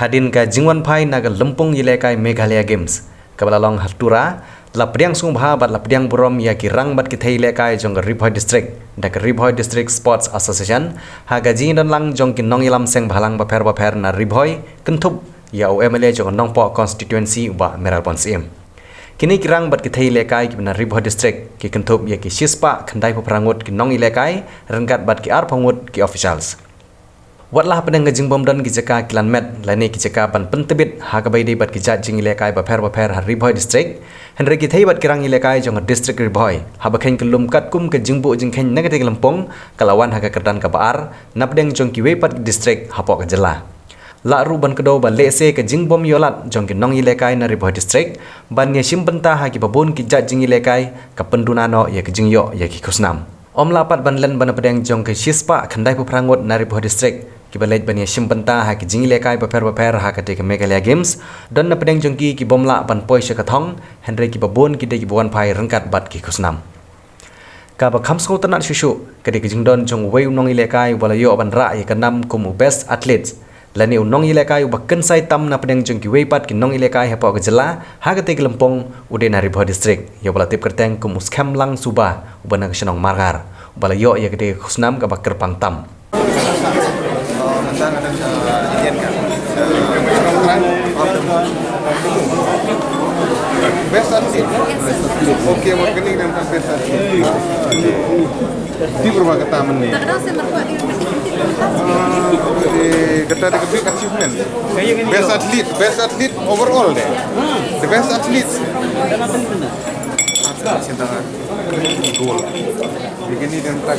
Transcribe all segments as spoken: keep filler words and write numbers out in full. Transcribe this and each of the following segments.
Hadien ka jingwanphai na ka lympung ïalehkai Meghalaya Games kaba la long ha Tura, la pdiang sngewbha bad la pdiang burom ïa ki rang bad ki thei ïalehkai jong ka Ri Bhoi District da ka Ri Bhoi District Sports Association ha ka jingdon lang jong ki nongïalam seng bhalang bapher bapher na Ri Bhoi, kynthup ïa u M L A jong ka Nongpoh Constituency, u Bah Mayralborn Syiem. Kine ki rang bad ki thei ïalehkai kiba na Ri Bhoi District ki kynthup ïa ki shispah khyndaiphew phra ngut ki nongïalehkai ryngkat bad ki arphew ngut ki officials. Wat la hapdeng ka jingbym don ki jaka kilan met lane ki jaka ban pyntbit ha kaba ïadei bad ki jait jingïalehkai bapher bapher ha Ri Bhoi District, hynrei ki thei bad ki rang ïalehkai jong ka District Ri Bhoi, haba kheiñ kyllum katkum ka jingbuh jingkheiñ na katei ka lympung, ka la wan ha ka kyrdan kaba ar napdeng jong kiwei pat ki district hapoh ka jylla. Lah ruh ban kdew ba lehse ka jingbym ïoh lad jong ki nongïalehkai na Ri Bhoi District ban ïashim bynta ha kiba bun ki jait jingïalehkai ka pynduna noh ïa ka jingïoh ïa ki khusnam. Ym lah pat ban len ban napdeng jong ki shispah khyndaiphew phra ngut na Ri Bhoi District kiba leit ban ïashim bynta ha ki jingïalehkai bapher bapher ha katei ka Meghalaya Games, don napdeng jong ki ki bym lah ban poi sha ka thong, hynrei kiba bun ki dei kiba wanphai ryngkat bad ki khusnam. Kaba kham sngewtynnat shuh shuh ka dei ka jingdon jong uwei u nongïalehkai uba la ïoh ban rah ïa ka nam kum u Best Athlete lane u nongïalehkai uba kynsai tam napdeng jong kiwei pat ki nongïalehkai hapoh ka jylla ha katei ka lympung, u dei na Ri Bhoi District, ïa uba la tip kyrteng kum u Skhem Lang Suba, uba na ka shnong Marngar, uba la ïoh ïa katei ka khusnam kaba kyrpang tam. Best athlete. Okay, wat kani dan best athlete. Di berapa kata meni? Kata ada big achievement. Best athlete, best athlete overall deh. The best athlete. Goal. Begini dan tak.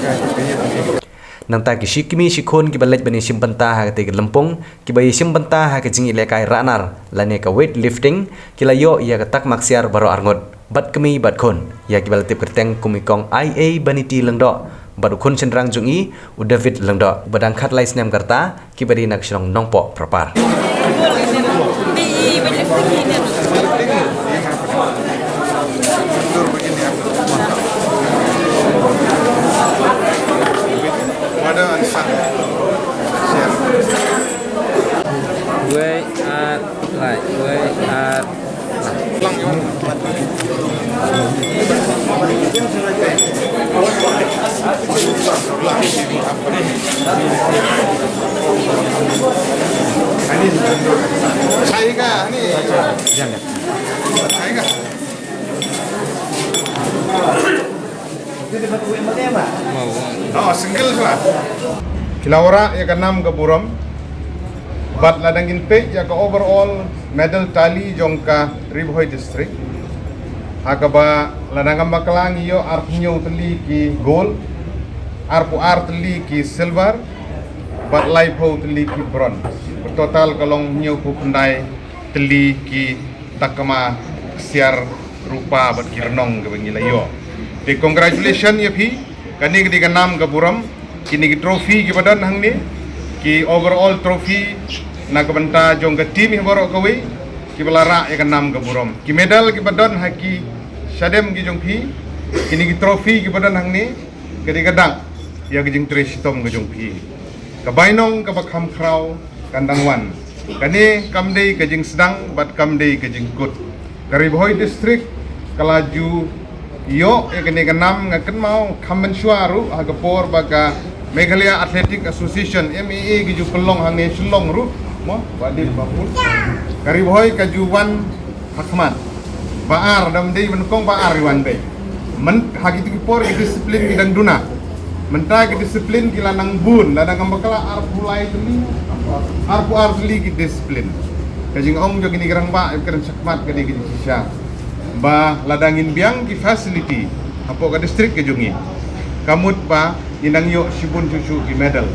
Nangta ki shi kmie shi khun kiba leit ban ïashim bynta ha katei ka lympung, kiba ïashim bynta ha ka jingïalehkai rah nar lane ka weightlifting, ki la ïoh ïa ka tak maksiar baroh arngut, bad kmie bad khun, ïa kiba la tip kyrteng kum i kong Ai Ei Baniti Lyngdoh bad u khun shynrang jong i, u David Lyngdoh, ba dang khatlai snem ka rta, kiba dei na ka shnong Nongpoh Pharpar. Wei, ar, lai, wei, ar. Saiga, ni. Saiga. Oh, single shuwa. Ki la wanrah ïa ka nam ka burom. Bad la dang kin peit ïa ka overall medal tally jong ka Ri Bhoi District. Ha kaba la dang ïam bakla ngi ïoh arphew hynñiew tylli ki gold, arphew ar tylli ki silver, bad laiphew tylli ki bronze. Total ka long hynñiewphew khyndai tylli ki takma ksiar rupa bad ki rnong kiba ngi la ïoh. Te congratulations ïa phi, kane ka dei ka nam ka burom, kine ki trophy kiba don hangne, ki overall trophy na ka bynta jong ka team hi baroh kawei, kiba la rah ïa ka nam ka burom. Ki medal kiba don ha ki shadem ki jong phi, kine ki trophy kiba don hangne, ka dei ka dak ïa ka jingtrei shitom ka jong phi. Ka bainong kaba kham khraw kan dang wan. Kane kam dei ka jingsdang bad kam dei ka jingkut. Ka Ri Bhoi District ka la ju ïoh ïa kane ka nam, nga kynmaw kham mynshuwa ruh ha ka por ba ka Meghalaya Athletic Association, M A A, ki ju pynlong hangne Shillong ruh, mo, ba dei ba pun. Ka Ri Bhoi ka ju wan ha khmat. Ba ar, dam dei ban kong ba ar i wan bei. Myn, ha kito ki por ki discipline ki dang duna. Mynta ki discipline ki la nang bun, la dang ïam bakla arphew lai tylli, arphew ar tylli ki discipline. Ka jingong jong kine ki rangbah ïa ka kren shakhmat ka dei ka jingshisha. Ba la dang ngin biang ki facility hapoh ka district ka jong ngi, ka mut ba ngin nang ïoh shibun shuh shuh ki medal.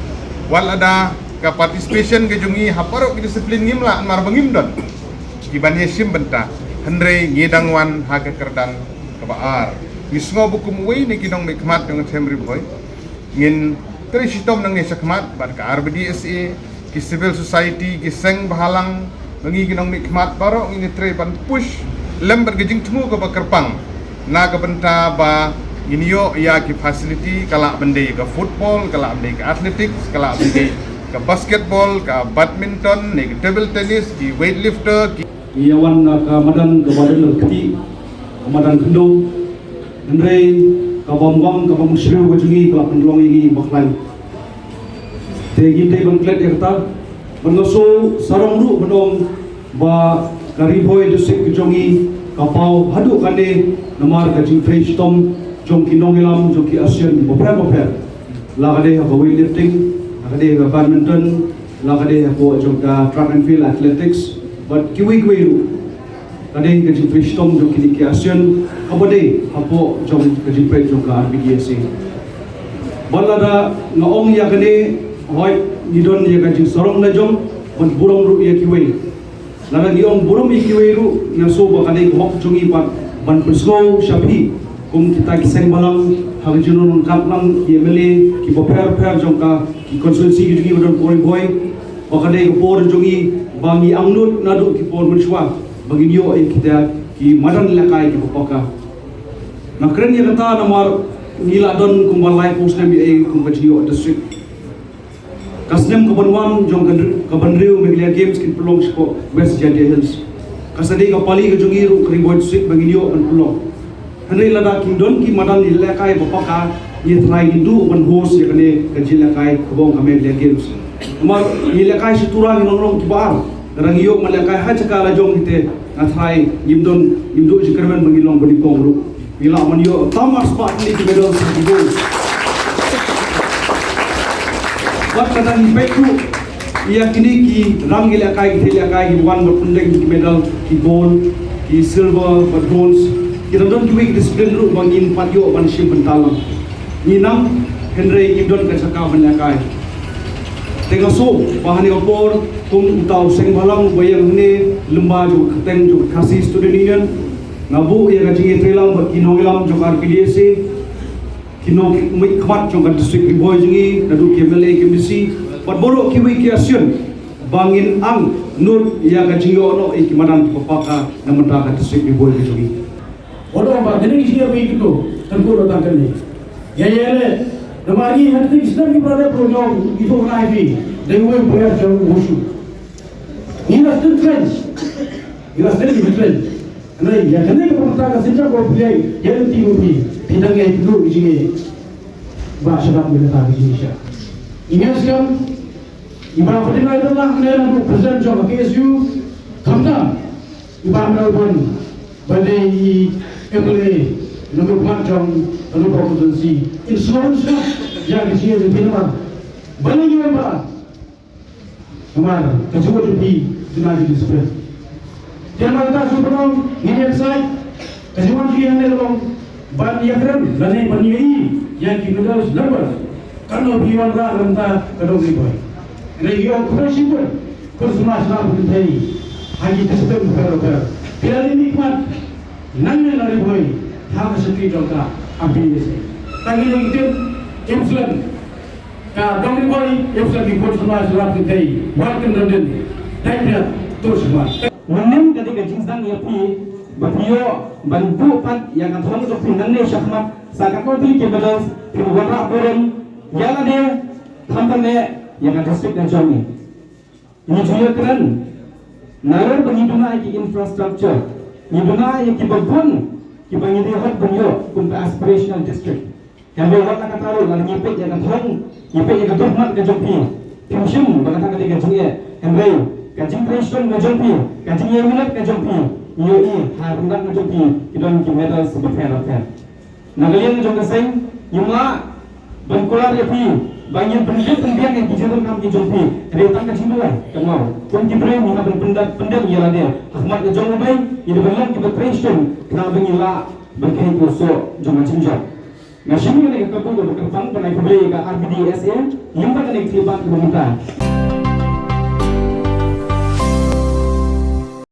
Wat la da ka participation ka jong ngi ha baroh ki discipline ngim lah namar ba ngim don ki ban ïashim bynta, hynrei ngi dang wan ha ka kyrdan kaba ar. Ngi sngew ba kum uwei na ki nongmihkhmat jong ka Them Ri Bhoi, ngin trei shitom nangne shakhmat bad ka R B D S A, ki civil society, ki seng bhalang, ba ngi ki nongmihkhmat baroh ngin ïatrei ban push lem bad ka jingthmu kaba kyrpang na ka bynta ba ngin ïoh ïa ki facility, ka lah ban dei ka football, ka lah ban dei ka athletics, ka lah ban dei Basketball, ka badminton, ne ka table tennis, ki weightlifter, ki Ngi ïa wan na ka madan kaba don lynti, ka madan khyndew. Hynrei ka bym bang, ka bym shriew ka jong ngi ka la pynlong ïa ngi bakhlaiñ. Te ngi dei ban klet ïa kata. Ban nga shu sarong ruh ban ong ba ka Ri Bhoi District ka jong ngi ka paw haduh kane namar ka jingtrei shitom jong ki nongïalam jong ki ASEAN bapher bapher. La ka dei ha ka weightlifting, la ka dei ha ka badminton, la ka dei hapoh jong ka track and field athletics, bad kiwei kiwei ruh. Ka dei ka jingtrei shitom jong kine ki ASEAN, kaba dei hapoh jong ka jingpeit jong ka R B D S A. Bad lada nga ong ïa kane, hooid ngi don ïa ka jingsarong lajong, bad burom ruh ïa kiwei. Lada ngi ong burom ïa kiwei ruh, nga sngew ba ka dei ka hok jong ngi pat ban pynsngew sha phi kum kita ki seng bhalang ha ka jingdon ryngkat lang ki M L A kiba pher pher jong ka ki constituency ki jong ngi ba don ha Ri Bhoi, ba ka dei ka por jong ngi ba ngi angnud naduh ki por mynshuwa ba ngin ïoh ïa kita ki madan lehkai kiba paka. Nga kren ïa kata namar ngi la don kumba laiphew snem ïa kum ka jingïoh district. Ka snem ka ban wan jong ka dr-, ka ban hynriew Meghalaya Games kin pynlong shapoh West Jaintia Hills. Ka sa dei ka pali ka jong ngi ruh ka Ri Bhoi District ba ngin ïoh ban pynlong. Hynrei lada kin don ki madan lehkai ba paka, ngi trai ngin duh ban host ïa kane ka jingïalehkai kaba ong ka Meghalaya Games. Namar ngi lehkai sha Tura ngi long long kiba ar. Lada ngi ïoh ban lehkai ha jaka lajong hi te, nga trai ngim don, ngim duh jingkyrmen ba ngin long ba nyngkong ruh. Ngi lah ban ïoh tam ar spah tylli ki medal ha ki gold. Bad lada ngi peit ruh ïa kine ki rang ïalehkai, ki thei ïalehkai, ki wan bad pyndeng ki medal, ki gold, ki silver bad bronze. Ki dang don kiwei ki discipline ruh ba ngim pat ïoh ban shim bynta lang. Ngi nang, hynrei ngim don ka jaka ban lehkai. Te nga sngew ba ha kane ka por kum uta u seng bhalang uba ïeng hangne lyngba jong ka kyrteng jong ka Khasi Student Union, nga buh ïa ka jingïatreilang bad ki nongïalam jong ka R B D S A, ki nongmihkhmat jong ka district Ri Bhoi jong ngi, naduh ki M L A, ki M D C, bad baroh kiwei ki ASEAN, ba ngin angnud ïa ka jingïoh noh ïa ki madan kiba paka na bynta ka district Ri Bhoi ka jong ngi. Wan ong ba kane ka jingïarap ïa kito, kan kut tang kane. Ïa ïa leh, namar ngi ha kine ki snem ki ba la dep, ruh ngi ong, ngi tuh ngai phi, dei uwei u player jong u wushu. Ngi la sdang train. Ngi la sdang ki train. Hynrei ïa kane ka bynta ka shisha ko phi, ïa lynti ko phi, phi dang ïai pynduh ki jingeh. Ba sha dang mynta ki jingshisha. Ngi ïa skhem, i Bah Fatima Abdullah, kane na u president jong ka K S U, khamtam i Bah Melbourne, ba dei i M L A na ka khmat jong ka Ri Bhoi constituency. In sngewbha sngewbha ïa ka jingïa jong phi namar ba la ïoh ba Namar ka jingwan jong phi duna ki discipline. Te namar kata shu pynlong ngin ïa decide ka jingwan jong ngi hangne ka long ban ïakren lane ban ïohi ïa ki medals numbers. Katno phi wanrah na ka bynta ka dong Ri Bhoi. Hynrei ïa u khublei shibun, pynshai sha phi ha ki discipline bapher bapher. Phi la leit mihkhmat nangne na Ri Bhoi ha ka shakri jong ka R B D S A. Tang ïa ki team, team Slan. Ka dong Ri Bhoi, ïa phi sa ki khun samla sha la phi tei, wat kin don din. Dei phi ïa tur sha khmat. Mynnin ka dei ka jingsang ïa phi ba phi ïoh ban buh pat ïa ka thong jong phi nangne shakhmat, sa katno tylli ki medals, phin wanrah burom ïa lade, khamtam eh ïa ka district ka jong ngi. Ngi ju ïakren nalor ba ngi duna ïa ki infrastructure, ngi duna ïa kiba bun kiba ngi dei hok ban ïoh kum ka aspirational district. Hynrei wat la katta ruh, lada ngi peit ïa ka thong, ngi peit ïa ka durkhmat ka jong phi, phim shym ba kata ka dei ka jingeh. Hynrei ka jingtrei shitom ka jong phi, ka jingïaminot ka jong phi, ngi ïohi ha ryngkat ka jong phi ki don ki medals bapher bapher. Na ka liang jong ka seng, ngim lah ban kular ïa phi ba ngin pyndep pynbiang ïa ki jingdonkam ki jong phi. Hynrei tang ka jingduwai ka mut kum ki briew ngi hap ban pyndep, pyndep ïa lade ha khmat ka jong U Blei, ngi dei ban long kiba trei shitom khnang ba ngin lah ban kheit ïa u soh jong ka jingjop. Nga shim ïa kane ka kabu kaba kyrpang ban ai khublei ïa ka R B D S A lyngba kane ka khyllipmat kaba mynta.